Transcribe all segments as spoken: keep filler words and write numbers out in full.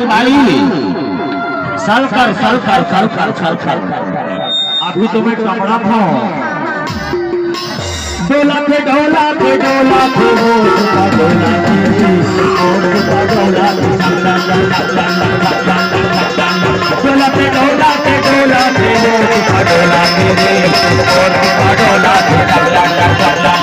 भाई, सलकर, सलकर, सलकर, सलकर। अभी तो मैं कपड़ा था। डोला पे डोला पे डोला पे वो डोला पे डोला पे डोला पे डोला पे डोला पे वो डोला पे डोला पे डोला।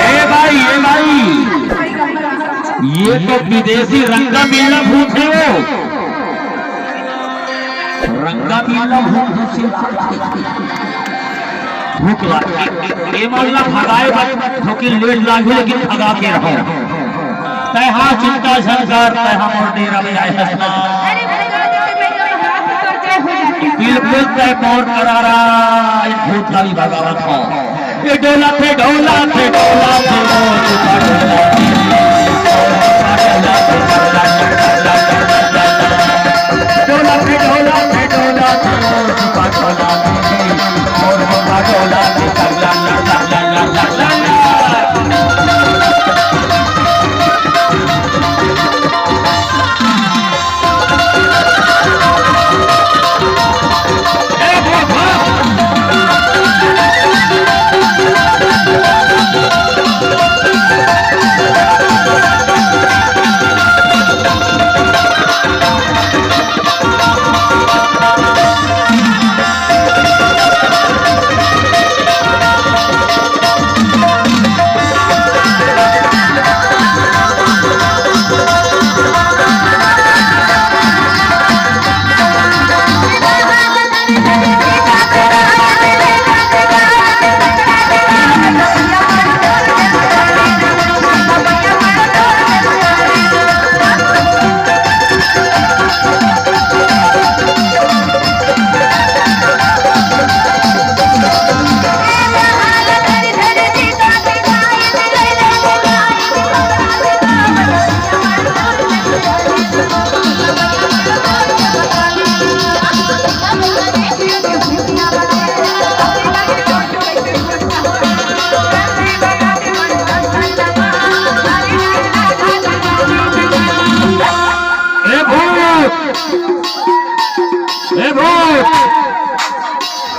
ए भाई, ए भाई, ये तो विदेशी रंगा बिल्ला भूत है वो। रंगा बिल्ला भूत है। भूख लागे। ये मन ला भगाए बर थोकिन लेट लागही, लेकिन भगा के रहो। तैं हा चिंता झन कर, तैं हा मोर डेरा में आए हस ना। बिल्कुल तैं मोर करारा, ये भूत ला भी भगावत हंव। ये डोला थे, डोला थे, डोला थे, डोला थे। ए भूत! ए भूत!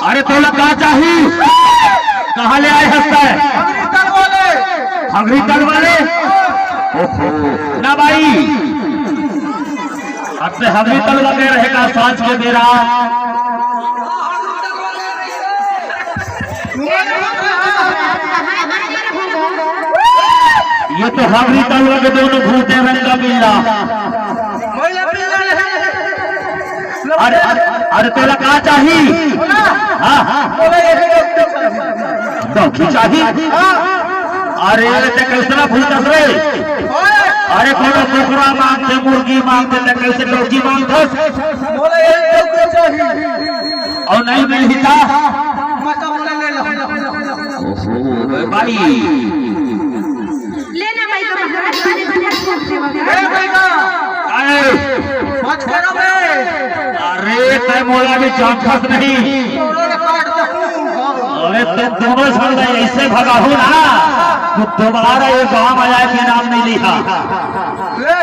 अरे तोला का चाही? कहाँ ले आए हस तैं? हगरी तल वाले। ओहो, ना भाई। अब से हगरी तल वाले रहेगा सांझ के बेरा। ये तो हगरी तल वाले दोनों भूत है, रंगा बिल्ला। अरे, अरे, तोला का चाही? हाँ, हाँ। डौकी चाही? अरे, अरे, तैं कइसना भूत हस रे? अरे, कोनो कुकरा मांगथे, मुर्गी मांगथे, तैं कइसे डौकी मांगथस? अउ नहीं मिलही त? ओहो, भाई। लेना भाई का महाराज। ए भाई का। अरे। मत करो बे। अरे, तैं मोला भी जानथस नहीं। अरे, तैं दोनों झन ला अइसे भगाहूं ना, त दोबारा ये गांव में आए के नाम नहीं लिहा। ले,